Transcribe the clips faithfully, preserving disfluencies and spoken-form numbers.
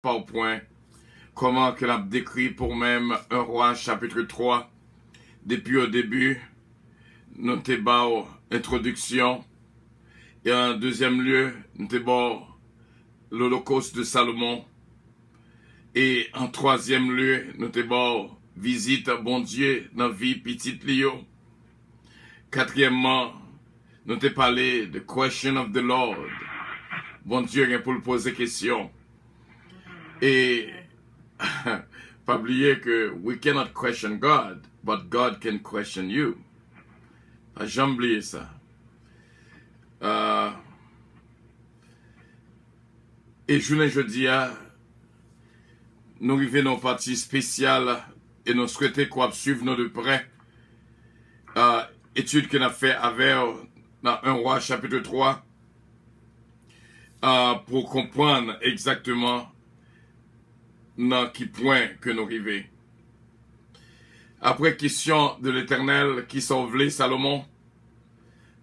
PowerPoint, kòman ke n ap dekri pou menm un Roi chapitre trois, depi o debi, nou te ba w entwodiksyon, e an dezyèm lye, nou te ba w l'Holocauste de Salomon, e an twazyèm lye, nou te ba w vizit Bondye nan vi pitit li yo. Katriyèmman, nou te pale de question of the Lord. Bondye gen pou l poze kesyon. E pa bliye ke we cannot question God, but God can question you. Pa janm bliye sa. Euh, e jounen jodi a, nou rive nan yon pati espesyal e nou swete ke w ap swiv nou de prè, euh, etid ke n ap fè avè w nan un Roi chapitre trois, euh, pou konprann egzakteman nan ki pwen ke nou rive. Après question de l'Éternel, kisa w vle, Salomon?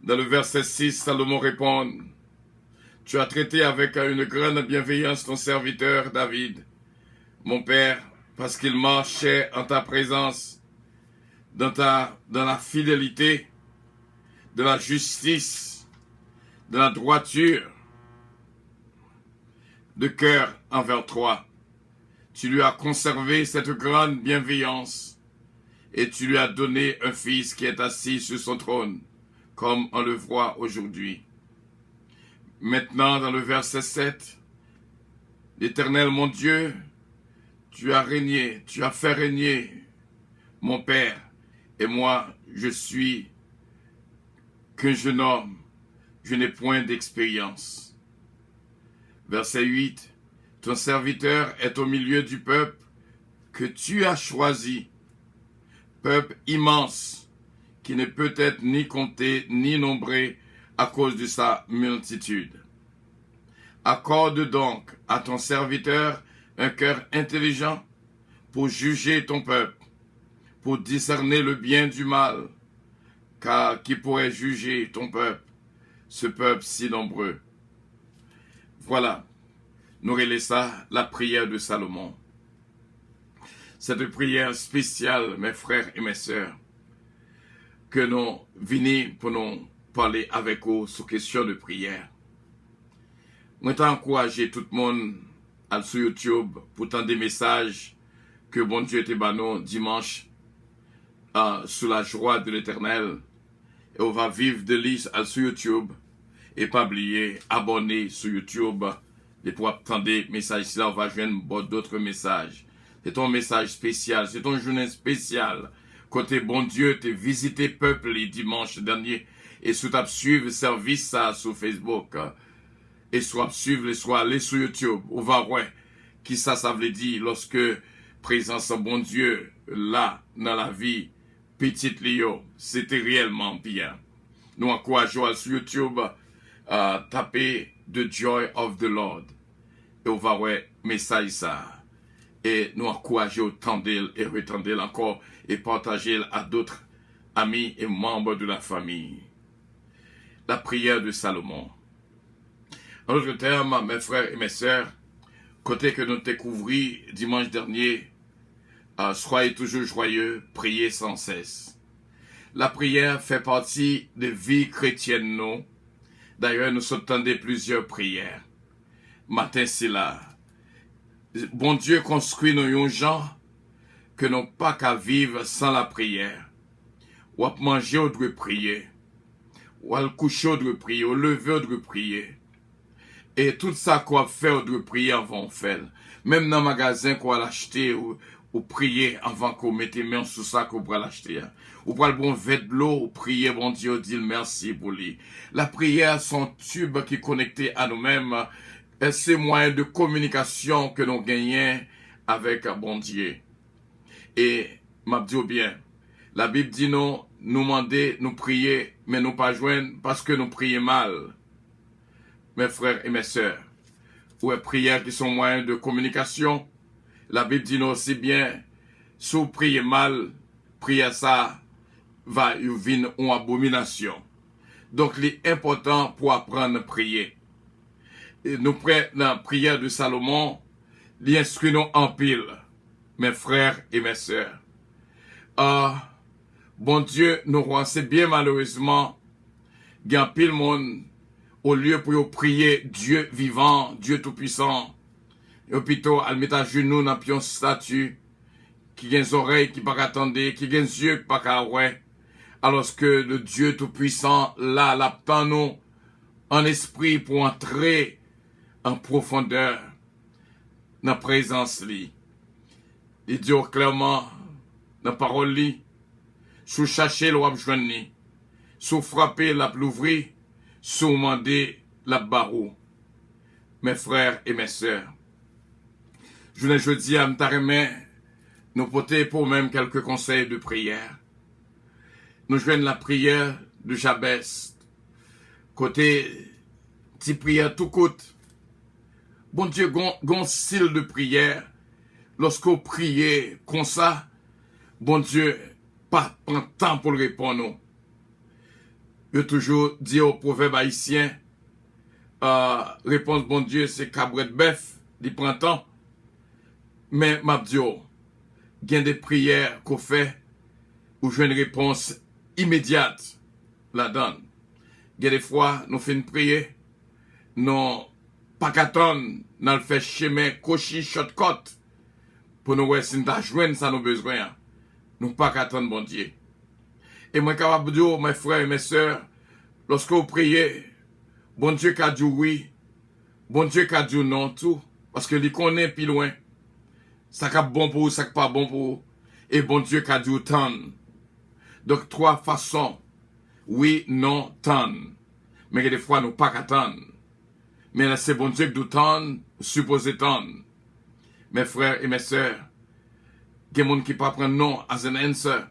Dans le verset six, Salomon répond, Tu as traité avec une grande bienveillance ton serviteur David, mon père, parce qu'il marchait en ta présence, dans ta, dans la fidélité, dans la justice, dans la droiture de cœur envers toi. Tu lui as conservé cette grande bienveillance, et tu lui as donné un fils qui est assis sur son trône, comme on le voit aujourd'hui. Maintenant, dans le verset sept, L'Éternel mon Dieu, tu as régné, tu as fait régner mon père, et moi, je suis qu'un jeune homme, je n'ai point d'expérience. Verset huit, ton serviteur est au milieu du peuple que tu as choisi, peuple immense, qui ne peut être ni compté ni nombré à cause de sa multitude. Accorde donc à ton serviteur un cœur intelligent pour juger ton peuple, pour discerner le bien du mal, car qui pourrait juger ton peuple, ce peuple si nombreux? Voilà, nou rele sa la prière de Salomon. Cette prière spéciale, mes frères et mes sœurs, ke nou vini pou nou pale avèk ou sou kesyon de priyè. Mwen ta ankouraje tout moun al sou YouTube pou tande mesaj ke Bondye te ba nou dimanch, euh, sou la joie de l'Éternel. E w va viv de li al sou YouTube. E pa bliye abòne sou YouTube. Depi w ap tande mesaj sila, w va jwenn bon, dòt mesaj. Se te yon mesaj espesyal, se te yon jounen espesyal, kote Bondye te vizite pèp li dimanch dènye. E si w t ap swiv sèvis sa a sou Facebook, e si w ap swiv li, si w ale sou YouTube, ou va wè kisa sa vle di lòske prezans Bondye la nan lavi pitit li yo. Se te reyèlman byen. Nou ankouraje w al sou YouTube, ah, tape The Joy of the Lord. E w va wè mesaj sa a. E nou ankouraje w tande l e retande l ankò e pataje l a dòt ami e manm de la famiy. La prière de Salomon. En d'autres termes, mes frères et mes sœurs, kote ke nou te kouvri dimanch dènye, euh, soyez toujours joyeux, priez sans cesse. Lapriyè fè pati de vi kretyèn nou. Dayè, nou sot tande plizyè priyè maten sila. Bondye konstwi nou yon jan ke nou pa ka viv san lapriyè. W ap manje, w dwe priye. W al kouche, w dwe priye. W leve, w dwe priye. E tout sa ke w ap fè, w dwe priye anvan w fè l. Menm nan magazen ke w al achte, ou, ou priye anvan ke w mete men w sou sa ke w pral achte a. Ou pral bwè yon vè dlo, ou priye Bondye, ou di l mèsi pou li. Lapriyè se yon tib ki konekte a nou menm. E se mwayen de kominikasyon ke nou genyen avèk Bondye. E m ap di w byen, Labib di nou, nou mande, nou priye, men nou pa jwenn paske nou priye mal. Mes frères et mes sœurs, ou wè priyè ki se yon mwayen de kominikasyon, Labib di nou osi byen, si w priye mal, priyè sa a va vin yon abominasyon. Donk, li enpòtan pou w aprann priye. E nou prè nan priyè de Salomon, Li enstwi nou anpil, mes frères et mes sœurs. Ah, Bondye nou wè, se byen malerezman, gen anpil moun, olye pou yo priye Dye vivan, Dye toupwisan, yo pito al met ajenou nan pye yon estati ki gen zòrèy ki pa ka tande, ki gen zye ki pa ka wè, alòske le Dye toupwisan la, l ap tann ou an espri pou antre an pwofondè nan prezans li. Li di w klèman nan pawòl li, si w chache l, w ap jwenn li. Si w frape, l ap louvri. Si w mande, l ap ba ou. Mes frères et mes sœurs, jounen jodi a, m ta renmen nou pote pou ou menm kèlke konsèy de priyè. Nou jwenn lapriyè de Jabès, kote ti priyè tou kout. Bondye gon, gon stil de priyè, lòske w priye konsa, Bondye pa pran tan pou l reponn ou. Yo toujou di yo pwovèb ayisyen, ah, repons Bondye se kabrèt bèf, li pran tan. Men m ap di w, gen de priyè ke w fè, ou jwenn repons imedyat ladan l. Gen de fwa, nou fin priye, nou pa ka tann, n al fè chemen kwochi, shortcut, pou nou wè si n ta jwenn sa nou bezwen an. Nou pa ka tann Bondye. E mwen kapab di w, mes frères et mes sœurs, lòske w priye, Bondye ka di w wi, Bondye ka di w non tou, paske li konnen pi lwen sa k ap bon pou ou, sa k pa bon pou ou, e Bondye ka di w tann. Donk, twa fason, wi, non, tann. Men gen de fwa nou pa ka tann. Men lè se Bondye k di w tann, ou sipoze tann. Mes frères et mes sœurs, gen moun ki pa pran non as an answer.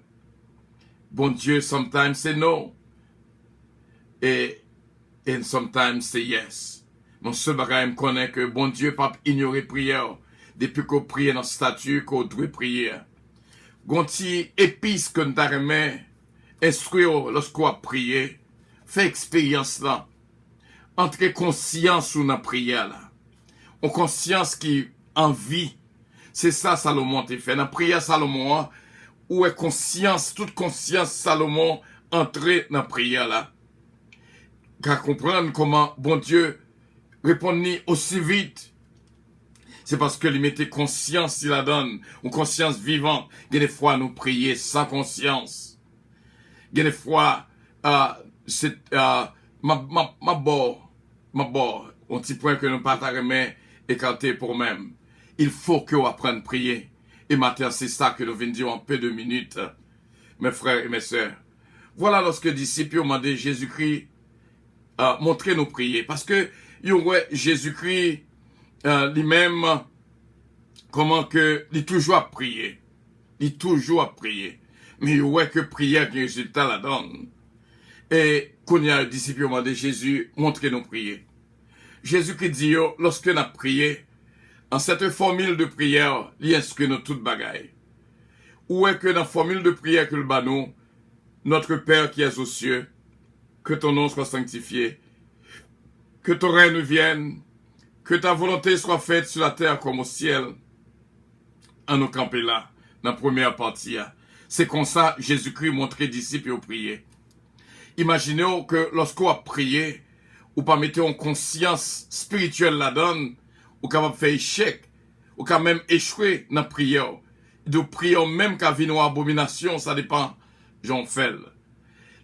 Bondye sometimes say no. E, and sometimes say yes. Men sèl bagay m konnen ke Bondye p ap inyore priyè w depi ke w priye nan estati ke w dwe priye a. Gon ti epis ke n ta renmen enstwi w lòske w ap priye, fè eksperyans lan. Antre konsyans ou nan priyè la. Yon konsyans ki an vi. Se sa Salomon te fè. Nan priyè Salomon an, ou wè konsyans, tout konsyans Salomon antre nan priyè la. Ka konprann kòman Bondye reponn li osi vit. Se paske li mete konsyans li ladan l, yon konsyans vivan. Gen de fwa nou priye san konsyans. Gen de fwa, ah, se, ah, m ap, m ap, m ap ba w, m ap ba w yon ti pwen ke nou pa ta renmen ekate pou ou menm. Il faut que w aprann priye. E maten an, se sa ke nou vin di w an pe de minit, mes frères et mes sœurs. Vwala lòske disip yo mande Jezikri, ah, montre nou priye. Paske yo wè Jezikri, ah, li menm, kòman ke li toujou ap priye. Li toujou ap priye. Men yo wè ke priyè gen rezilta ladan l. E kounye a, disip yo mande Jezi, montre nou priye. Jezikri di yo, lòske n ap priye, an sèt fòmil de priyè, li enskri nou tout bagay. Ou wè ke nan fòmil de priyè ke l ba nou, Notre Père qui es aux cieux, que ton nom soit sanctifié, que ton règne vienne, que ta volonté soit faite sur la terre comme au ciel. Ann nou kanpe la, nan premyè pati a. Se konsa Jezikri montre disip yo priye. Imajine w ke lòske w ap priye, ou pa mete yon konsyans espirityèl ladan l, ou kapab fè echèk, ou ka menm echwe nan priyè w. Donk, priyè w menm ka vin yon abominasyon, sa depann jan w fè l.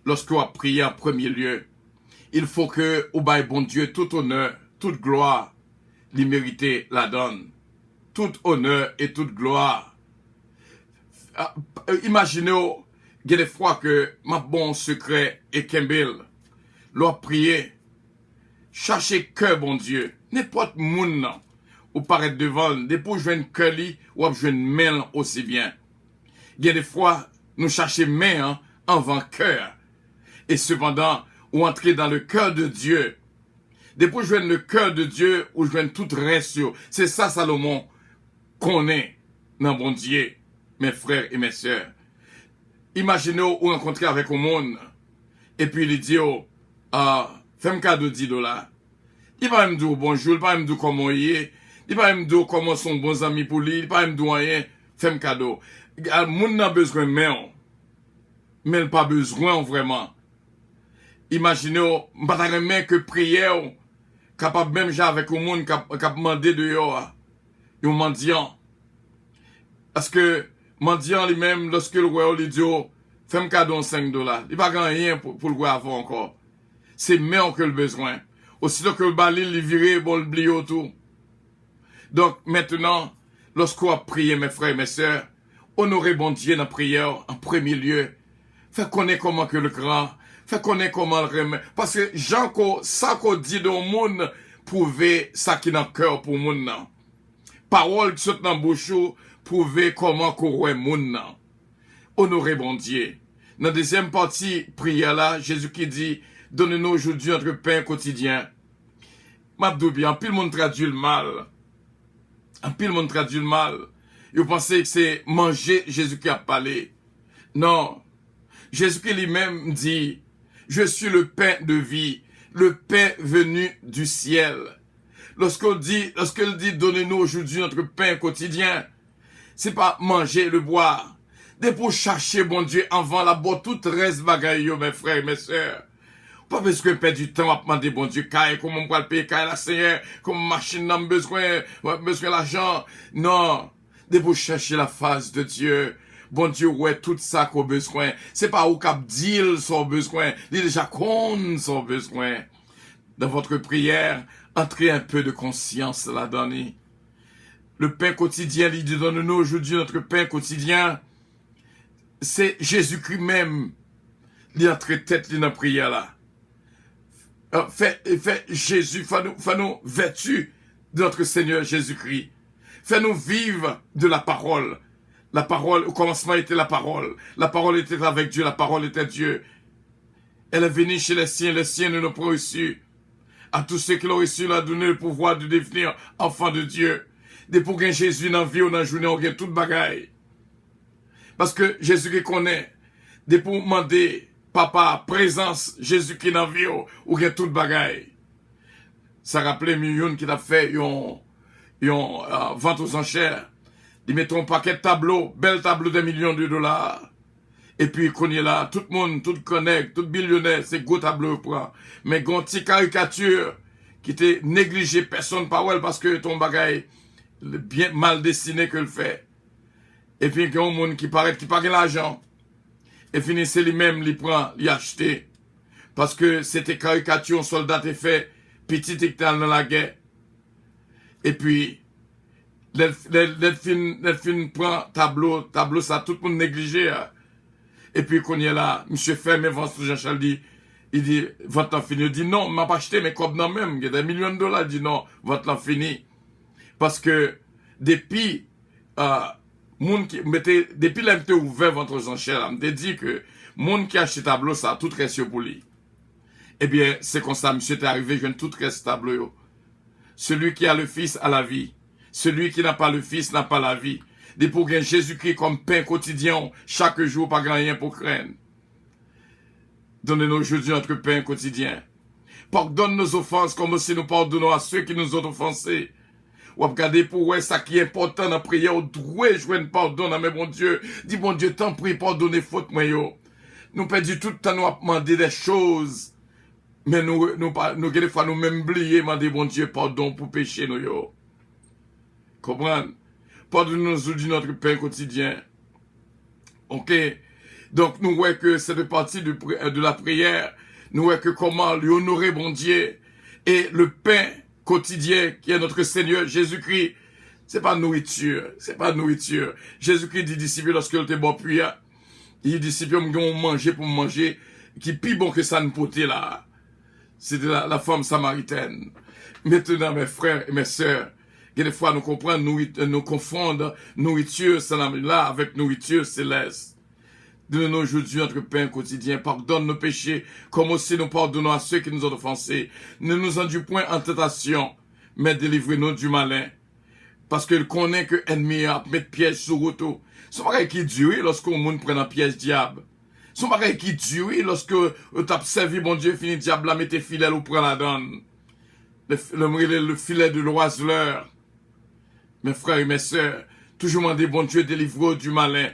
Lòske w ap priye an premye lye, il faut que ou bay Bondye tout onè, tout glwa li merite ladan l. Tout onè e tout glwa. Ah, imajine w, gen de fwa ke m ap ba w yon sekrè e kenbe l. Lè w ap priye, chache kè Bondye. Nenpòt moun nan ou parèt devan l, depi w jwenn kè li, w ap jwenn men l osi byen. Gen de fwa, nou chache men an anvan kè a. E sepandan, ou antre dans le cœur de Dieu. Depi w jwenn le cœur de Dieu, ou jwenn tout rès yo. Se sa Salomon konnen nan Bondye, mes frères et mes sœurs. Imajine w, ou rankontre avèk yon moun, epi li di w, ah, fè m kado dis dola. Li pa menm di w bonjou, li pa menm di w kòman w ye, Li pa menm di w kòman w se yon bon zanmi pou li, li pa menm di w anyen, fè m kado. Moun nan bezwen men w, men l pa bezwen w vrèman. Imajine w, m pa ta renmen ke priyè w kapab menm jan avèk yon moun k ap, k ap mande deyò a, yon mandyan. Paske mandyan li menm, lòske l wè w, li di w, fè m kado yon senk dola. Li pa gen anyen pou, pou l wè avè w ankò. Se men w ke l bezwen. Osito ke l ba li, li vire, bon, l bliye w tou. Donk, mentnan, lòske w ap priye, mè frè, mè sè, onore Bondye nan priyè w an premye lye. Fè konnen kòman ke l gran. Fè konnen kòman l renmen. Paske jan ko, sa ko di de yon moun, pwouve sa ki nan kè w pou moun nan. Pawòl ki sot nan bouch ou pwouve kòman ke w wè moun nan. Onore Bondye. Nan dezyèm pati priyè la, Jezikri di, donne-nous aujourd'hui notre pain quotidien. M ap di w byen, anpil moun tradui l mal. Anpil moun tradui l mal. Yo panse ke se manje Jezikri ap pale. Non. Jezikri li menm di, je suis le pain de vie, le pain venu du ciel. Lòske l di, lòske l di, donne-nous aujourd'hui notre pain quotidien, se pa manje le bwa. Depi w chache Bondye anvan, l ap ba w tout rès bagay yo, mè frè, mè sè. Ou pa bezwen pèdi tan w ap mande Bondye kay, kòman m pral peye kay la, Senyè, kòman machin nan m bezwen, mwen bezwen lajan. Non. Depi w chache la face de Dieu, Bondye wè tout sa ke w bezwen. Se pa ou k ap di l sa w bezwen, li deja konn sa w bezwen. Dans votre prière, entrez un peu de conscience ladan li. Le pain quotidien, li di, donne-nous aujourd'hui notre pain quotidien. Se Jezikri menm, li antre tèt li nan priyè la. Euh, fè, fè Jezi, fè nou, fè nou vèti de notre Seigneur Jésus-Christ. Fè nou viv de la parole. La parole, au commencement était la parole. La parole était avec Dieu, la parole était Dieu. Elle est venue chez les siens, les siens ne l'ont point reçue. À tous ceux qui l'ont reçu, il a donné le pouvoir de devenir enfants de Dieu. Depi w gen Jezi nan vi w, nan jounen w, gen tout bagay. Paske Jezikri konnen, depi w mande Papa a prezans Jezikri nan vi w, ou gen tout bagay. Sa raple m youn ki t ap fè yon, yon, euh, vente aux enchères. Li mete yon pakèt tablo, bèl tablo de milyon de dola. Epi kounye la, tout moun, tout gran nèg, tout bilyonè, se gwo tablo yo pran. Men gen yon ti karikati ki te neglije, pèsonn pa wè l paske yo te yon bagay byen mal desine ke l fè. Epi gen yon moun ki parèt ki pa gen lajan. E fini se li menm li pran, li achte. Paske se te karikati yon sòlda te fè, pitit li ki te al nan lagè. Epi, lè, lè, lè l fin, lè l fin pran tablo, tablo sa tout moun neglije a. Epi kounye la, misye fèmen vant sou Jean Charles, di, li di, vant lan fini. Yo di, non, m ap achte, men kòb nan men m, gen de milyon dola. Li di, non, vant lan fini. Paske depi, ah, moun ki, mete, depi lè m te ouvè vant aux enchères la, m te di ke moun ki achte tablo sa, tout rès yo pou li. Ebyen, se konsa misye te arive jwenn tout rès tablo yo. Celui qui a le Fils a la vie. Celui qui n'a pas le Fils n'a pas la vie. Depi w gen Jezikri kòm pen kotidyen w, chak jou w pa gen anyen pou w krenn. Donne-nous aujourd'hui notre pain quotidien. Pardonne nos offenses comme aussi nous pardonnons à ceux qui nous ont offensés. W ap gade pou w wè sa ki enpòtan nan priyè, w dwe jwenn padon nan men Bondye. Di, Bondye, tanpri, padone fot mwen yo. Nou pèdi tout tan nou ap mande de choz, men nou, nou pa, nou gen de fwa nou menm bliye mande Bondye padon pou peche nou yo. Konprann? Pardonne-nous aujourd'hui notre pain quotidien. Ok? Donk, nou wè ke se de pati de, pri- de la priyè. Nou wè ke kòman li onore Bondye. E le pain quotidien qui est notre Seigneur Jésus-Christ, se pa nouriti, se pa nouriti. Jezikri di disip yo lòske l te bò pwi a, li di disip yo, m gen yon manje pou m manje ki pi bon ke sa n pote la a. Se te la, la fanm samaritèn. Mentnan, mè frè e mè sè, gen de fwa nou konprann, nou, nou konfonn nouriti sa n ap la avèk nouriti selès. Donne-nous aujourd'hui notre pain quotidien. Pardonne nos péchés, comme aussi nous pardonnons à ceux qui nous ont offensés. Ne nous induis point en tentation, mais délivre-nous du malin. Paske l konnen ke ènmi an ap met pyèj sou wout ou. Se yon bagay ki di wi, lòske yon moun pran nan pyèj dyab. Se yon bagay ki di wi, lòske ou t ap sèvi Bondye, fini dyab la mete filè l, ou pran ladan l. Le, le, le filet de l'oiseleur. Mes frères et mes sœurs, toujou mande Bondye delivre w du malin.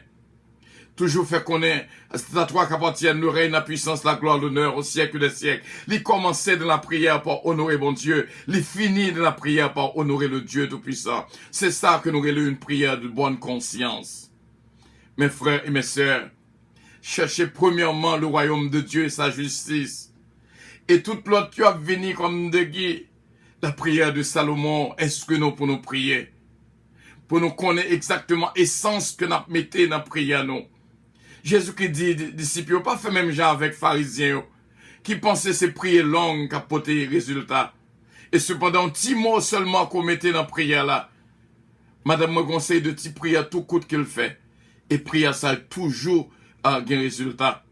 Toujou fè konnen, c'est à toi qu'appartiennent le règne, la puissance, la gloire, l'honneur au siècle des siècles. Li kòmanse nan lapriyè pa onore Bondye, li fini nan lapriyè pa onore le Dieu Tout-Puissant. Se sa ke nou rele yon priyè de bonne conscience. Mes frères et mes sœurs, cherchez premièrement le royaume de Dieu et sa justice. E tout lòt yo ap vini kòm degi. Lapriyè de Salomon enstwi nou pou nou priye. Pou nou konnen egzakteman esans ke n ap mete nan priyè nou. Jezikri di di- disip yo, pa fè menm jan avèk Farizyen yo, ki panse se priye long k ap pote rezilta. E sepandan, yon ti mo sèlman ke w mete nan priyè la, madanm mwen gen yon seri de ti priyè tou kout ke l fè. E priyè sa toujou a gen rezilta.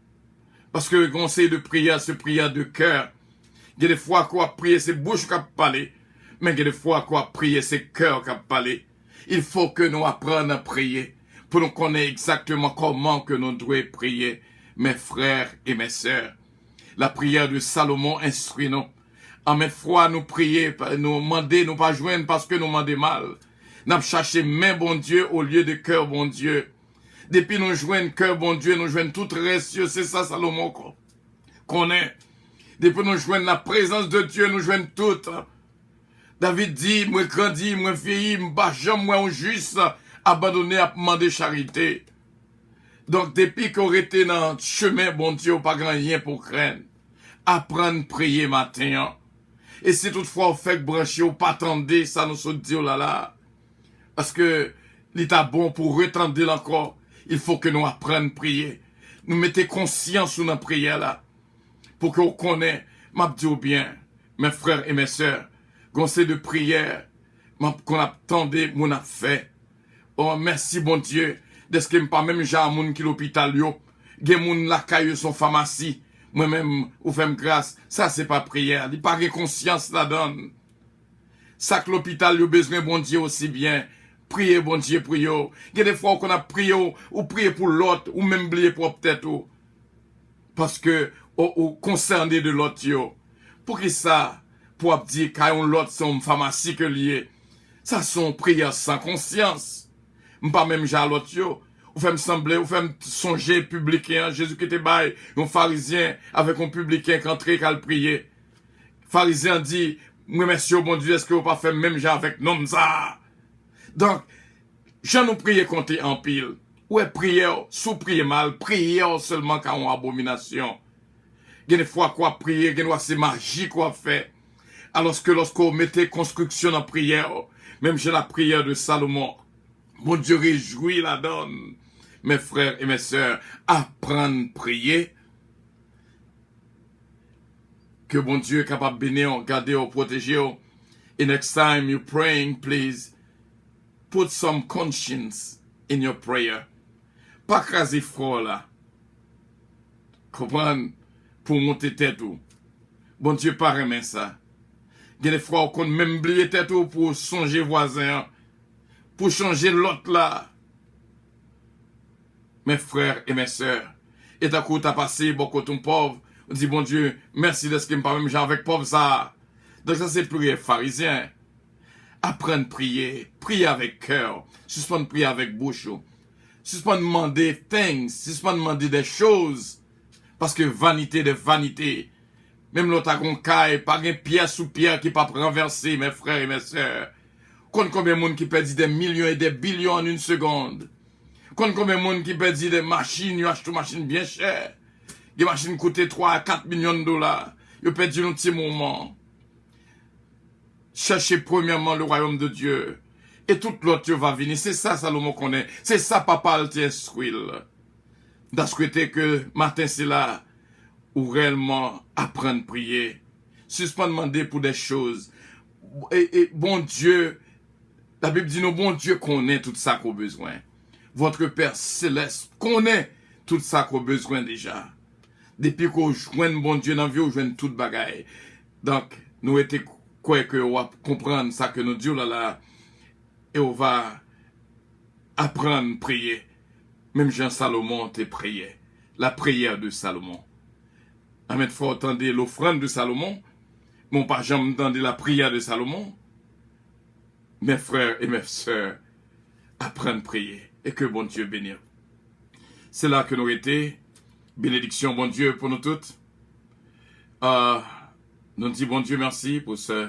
Paske gen yon seri de priyè, se priyè de kè. Gen de fwa ke w ap priye, se bouch ou k ap pale. Men gen de fwa ke w ap priye, se kè w k ap pale. Il faut que nou aprann a priye pou nou konnen egzakteman kòman ke nou dwe priye. Mes frères et mes sœurs, lapriyè de Salomon enstwi nou. Anmè fwa nou priye, nou mande, nou pa jwenn paske nou mande mal. N ap chache men Bondye olye de kè Bondye. Depi nou jwenn kè Bondye, nou jwenn tout rès yo, se sa Salomon konnen. Depi nou jwenn la prezans de Dye, nou jwenn tout. David di, mwen grandi, mwen vyeyi, m pa janm wè yon jis abandone ap mande charite. Donk, depi ke w rete nan chemen Bondye, w pa gen anyen pou w krenn. Aprann priye maten an. E si toutfwa w fèk branche, w pa tande sa nou sot di w la la. Paske li ta bon pou w retande l ankò. Il faut que nou aprann priye. Nou mete konsyans nou nan priyè la. Pou ke w konnen, m ap di w byen, mes frères et mes sœurs, gon se de priyè, m ap konn ap tande moun ap fè. Oh, mèsi Bondye, dèske m pa menm jan a moun ki lopital yo. Gen moun lakay yo se yon famasi. Mwen menm, ou fè m gras, sa se pa priyè. Li pa gen konsyans ladan l. Sa k lopital yo bezwen Bondye osi byen. Priye Bondye pou yo. Gen de fwa ou konn ap priye, ou, ou priye pou lòt, ou menm bliye pwòp tèt ou. Paske ou, ou konsène de lòt yo. Poukisa pou w ap di kay yon lòt se yon famasi ke l ye? Sa se yon priyè san konsyans. M pa menm jan a lòt yo. Ou fè m sanble, ou fè m sonje pibliken an, Jezikri te bay yon farizyen avèk yon pibliken k antre k al priye. Farizyen an di, m remèsye w, Bondye, èske w pa fè m menm jan avèk nonm sa a? Donk, jan nou priye konte anpil. Ou wè priyè w, si w priye mal, priyè w sèlman ka yon abominasyon. Gen de fwa ke w ap priye, gen dwa se maji ke w ap fè. Alòske lòske w mete konstriksyon nan priyè w, menm jan lapriyè de Salomon, Bondye rejwi ladan l. Mes frères et mes sœurs, aprann priye. Ke Bondye kapab beni w, gade w, pwoteje w. E next time you praying, please put some conscience in your prayer. Pa kraze frè w la. Konprann? Pou w monte tèt ou. Bondye pa renmen sa. Gen de fwa ou konn menm bliye tèt ou pou w sonje vwazen an, pou w sonje lòt la. Mes frères et mes sœurs, e tankou w ta pase bò kote yon pòv, ou di, Bondye, mèsi dèske m pa menm jan avèk pòv sa a. Donk sa se priyè farizyen. Aprann priye, priye avèk kè w. Sispann priye avèk bouch ou. Sispann mande things, sispann mande des choses. Paske vanite de vanite. Menm lè w ta gon kay, pa gen pyè sou pyè ki p ap ranvèse, mes frères et mes sœurs. Konn konbyen moun ki pèdi des millions et des billions en une seconde? Konn konbyen moun ki pèdi de machin, yo achte machin byen chè. Gen machin koute twa a kat milyon dola. Yo pèdi l yon ti moman. Cherchez premièrement le royaume de Dieu, et tout lòt yo va vini. Se sa Salomon konnen. Se sa papa l te enstwi l. M ta swete ke maten sila, ou reyèlman aprann priye. Sispann mande pou des choses. E, e Bondye, Labib di nou, Bondye konnen tout sa ke w bezwen. Votre Père Céleste konnen tout sa ke w bezwen deja. Depi ke w jwenn Bondye nan vi w, w jwenn tout bagay. Donk, nou rete kwè ke w ap konprann sa ke nou di w la la, e w va aprann priye, menm jan Salomon te priye. La prière de Salomon. Anmè fwa w tande l'offrande de Salomon, men w pa janm tande la prière de Salomon. Mes frères et mes sœurs, aprann priye e ke Bondye beni w. Se la ke nou rete. Benediksyon Bondye pou nou tout. Ah, nou di Bondye mèsi pou sè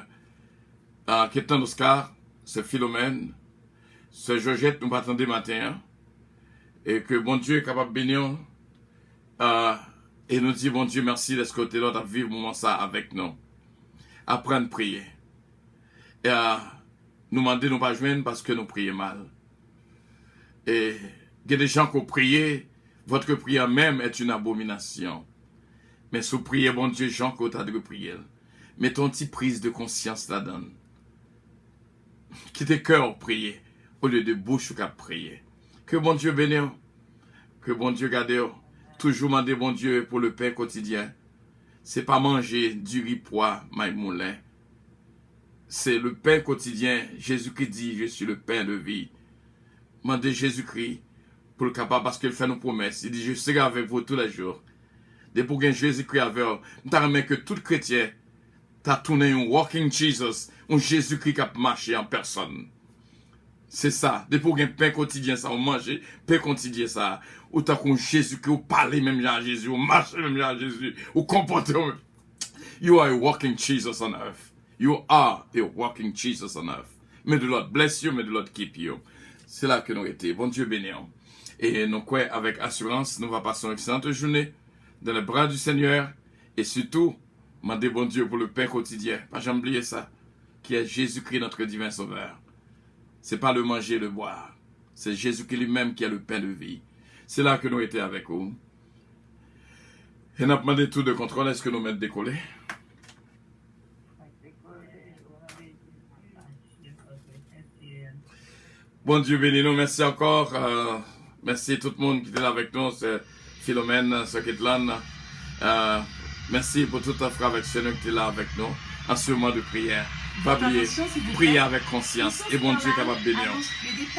ah, Ketan Oscar, sè Filomèn, sè Jòjèt nou pa tande maten an. E ke Bondye kapab beni w. Ah, e nou di Bondye mèsi dèske w te la w t ap viv moman sa avèk nou. Aprann priye. E, ah, nou mande nou pa jwenn paske nou priye mal. E gen de jan ke w priye, votre prière même est une abomination. Men si w priye Bondye jan ke w ta dwe priye l, mete yon ti priz de konsyans ladan l. Kite kè w priye olye de bouch ou k ap priye. Ke Bondye beni w. Ke Bondye gade w. Toujou mande Bondye pou le pen kotidyen. Se pa manje diri, pwa, may moulen. Se le pen kotidyen. Jezikri di, "Je suis le pain de vie." Mande Jezikri pou l kapab, paske l fè nou pwomès. Li di, "Je serai avec vous tous les jours." Depi w gen Jezikri avè w, m ta renmen ke tout kretyen ta tounen yon walking Jesus, yon Jezikri k ap mache an pèsòn. Se sa, depi w gen pen kotidyen sa, w manje pen kotidyen sa, ou tankou yon Jezikri, ou pale menm jan a Jezi, ou mache menm jan a Jezi, ou konpòte w menm. You are a walking Jesus on earth. You are a walking Jesus on earth. May the Lord bless you, may the Lord keep you. Se la ke nou rete. Bondye beni w. E nou kwè avèk asirans, nou va pase yon excellente journée dans les bras du Seigneur. E sitou, mande Bondye pou le pen kotidyen. Pa janm bliye sa. Qui est Jésus-Christ, notre divin Sauveur. C'est pas le manger et le boire. C'est Jésus-Christ lui-même qui est le pain de vie. Se la ke nou rete avèk ou. E n ap mande tou de kontwòl, èske nou mèt dekole? Bondye beni nou, mèsi ankò. Euh, mèsi tout moun ki te la avèk nou, sè Filomèn, sè Ketlan. Euh, mèsi pou tout frè avèk sè nou ki te la avèk nou an se moman de priyè. Pa bliye, priye avèk konsyans e Bondye kapab beni w.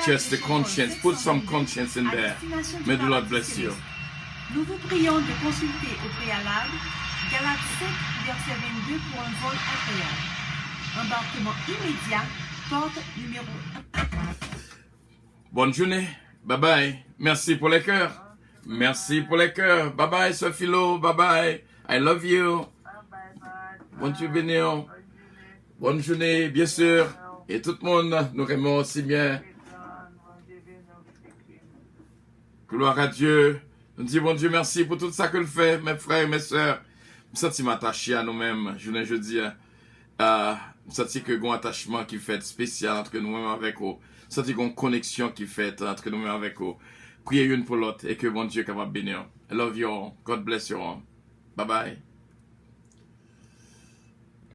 Just the conscience, put some conscience in there. May the Lord bless you. Nous vous prions de consulter au préalable Galates cinq, verset vingt-deux pour un vol agréable. Embarquement immédiat, porte numéro un. Bonne journée. Bye bye. Merci pour les cœurs. Merci pour les cœurs. Bye bye, sè Filo. Bye bye. I love you. Bondye beni w. Bonne journée, bien sûr. E tout moun, nou renmen w osi byen. Gloire à Dieu. Nou di Bondye mèsi pou tout sa ke l fè, mes frères et mes sœurs. M santi m atache a nou menm, jounen jodi a. Ah, m santi ke gon atachman ki fèt espesyal antre nou menm avèk ou. M santi gon koneksyon ki fèt antre nou menm avèk ou. Priye youn pou lòt e ke Bondye kapab beni w. I love you all. God bless you all. Bye bye.